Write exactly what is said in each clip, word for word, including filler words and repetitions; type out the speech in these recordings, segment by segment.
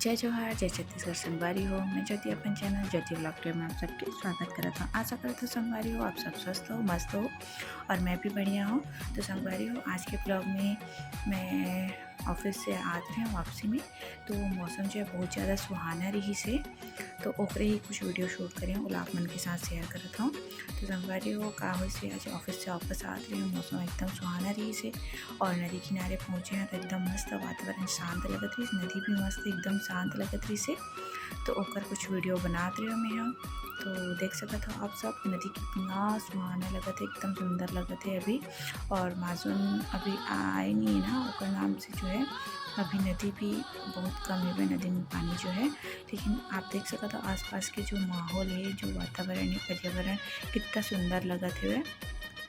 जय जोहार, जय छत्तीसगढ़ संगवारी हो। मैं ज्योति अपन चैनल ज्योति ब्लॉग टूर में आप सबके स्वागत करत हूँ। आशा करत हूँ संगवारी हो आप सब स्वस्थ हो, मस्त हो और मैं भी बढ़िया हूँ। तो संगवारी हो आज के ब्लॉग में मैं ऑफिस से आत रहे हूँ वापसी में, तो मौसम जो है बहुत ज़्यादा सुहाना रहिस हे, तो ओकरे ही कुछ वीडियो शूट करे हूँ, ओला आप मन के साथ शेयर करत हूँ। तो संगवारी हो का होइस हे, आज ऑफिस से वापस आत रहे हूँ, मौसम एकदम सुहाना रहिस हे और नदी किनारे पहुँचे हैं तो एकदम मस्त वातावरण शांत लगत रहिस, नदी भी मस्त एकदम शांत लगत रहिस हे। तो ओकर कुछ वीडियो बनात रहे हूँ मैं यहाँ, तो देख सकत हो आप सब नदी कितना सुहाना लगत है, एकदम सुंदर लगत है अभी। और मानसून अभी आए नहीं है ना, ओकर नाम से जो है अभी नदी भी बहुत कम है नदी में पानी जो है। लेकिन आप देख सकत हो आसपास के जो माहौल है, जो वातावरण है, पर्यावरण कितना सुंदर लगत है।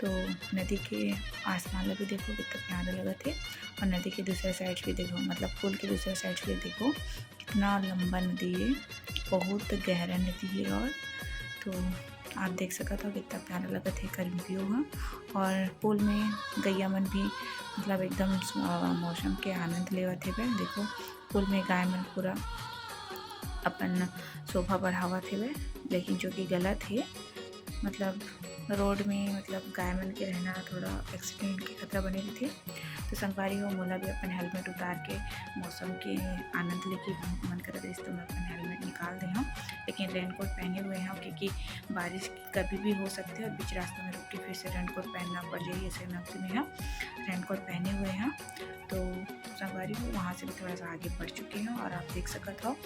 तो नदी के आसमान ला भी देखो कितना प्यारा लगत है और नदी के दूसरा साइड भी देखो, मतलब पुल के दूसरा साइड भी देखो कितना लंबा नदी है, बहुत गहरा नदी है। और तो आप देख सकत हो कितना प्यारा लगत है एकर व्यू ह। और पुल में गैया मन भी मतलब एकदम अ, मौसम के आनंद लेवत हेबे। देखो पुल में गाय मन पूरा अपन शोभा बढ़ावत हेबे, लेकिन जो कि गलत है। मतलब रोड में मतलब गाय मन के रहना थोड़ा एक्सीडेंट के खतरा बने रहिथे। तो संगवारी हो मोला भी अपन हेलमेट उतार के मौसम के आनंद लेके मन करत रहिस तो मैं अपन हेलमेट निकाल दे हूँ, लेकिन रेनकोट पहने हुए हूँ क्योंकि बारिश कभी भी हो सकती है और बीच रास्ता में रुक के फिर से रेनकोट पहनना पड़ जाए, ऐसे नाम से मैं रेनकोट पहने हुए हैं। तो संगवारी हो वहाँ से भी थोड़ा सा आगे बढ़ चुके हैं और आप देख सकत हो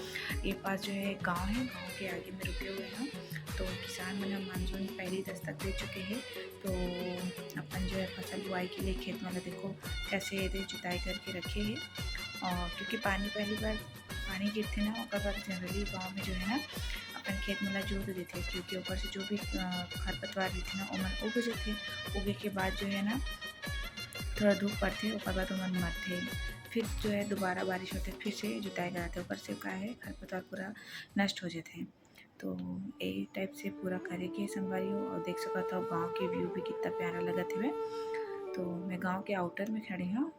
ये पास जो है गांव है, गांव के आगे में रुके हुए हैं। तो किसान मन ह मानसून पहले ही दस्तक दे चुके हैं, तो अपन जो है फसल बुआई के लिए खेत मन ला देखो कैसे एदे जुताई करके रखे हैं। और क्योंकि पानी पहली बार पानी गिरथे ना, ओकर बाद जनरली गाँव में जो है ना अपन खेत मन ला जोत देथे, क्योंकि ओकर से जो भी अ, खरपतवार रहिथे ना ओमन उग जथे। उगे के बाद जो है ना थोड़ा धूप पड़थे, ओकर बाद ओमन मरथे। फिर जो है दोबारा बारिश होथे, फिर से जुताई कराथे, ओकर से का है खरपतवार पूरा नष्ट हो जाथे। तो यही टाइप से पूरा करे के संगवारी हो। और देख सकत हो गांव के व्यू भी कितना प्यारा लगत हवे। तो मैं गांव के आउटर में खड़े हूँ,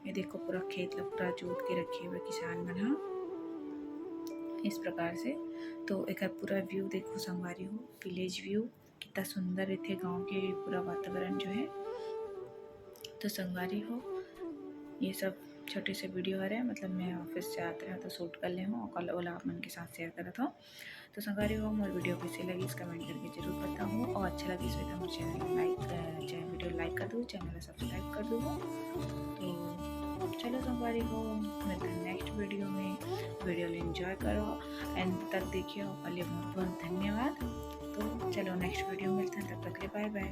ये देखो पूरा खेत ला पूरा जोत के रखे हुए किसान मन ह इस प्रकार से। तो एकर पूरा व्यू देखो संगवारी हो, विलेज व्यू कितना सुंदर रहिथे गांव के पूरा वातावरण जो है। तो संगवारी हो ये सब छोटे से वीडियो हरे, मतलब मैं ऑफिस से आत रहे तो शूट कर ले हूँ और कल ओला आप मन के साथ शेयर करत हूँ। तो संगवारी हो मोर वीडियो कैसे लगिस कमेंट करके जरूर बताओ, और अच्छा लगिस तो मोर चैनल लाइक, चैनल वीडियो लाइक कर दो, चैनल सब्सक्राइब कर दो। तो चलो संगवारी हो मिलते हैं नेक्स्ट वीडियो में, वीडियो ला एंजॉय करो, एंड तक देखियो, ओकर लिए बहुत बहुत धन्यवाद। तो चलो नेक्स्ट वीडियो मिलते हैं, तब तक के लिए बाय बाय।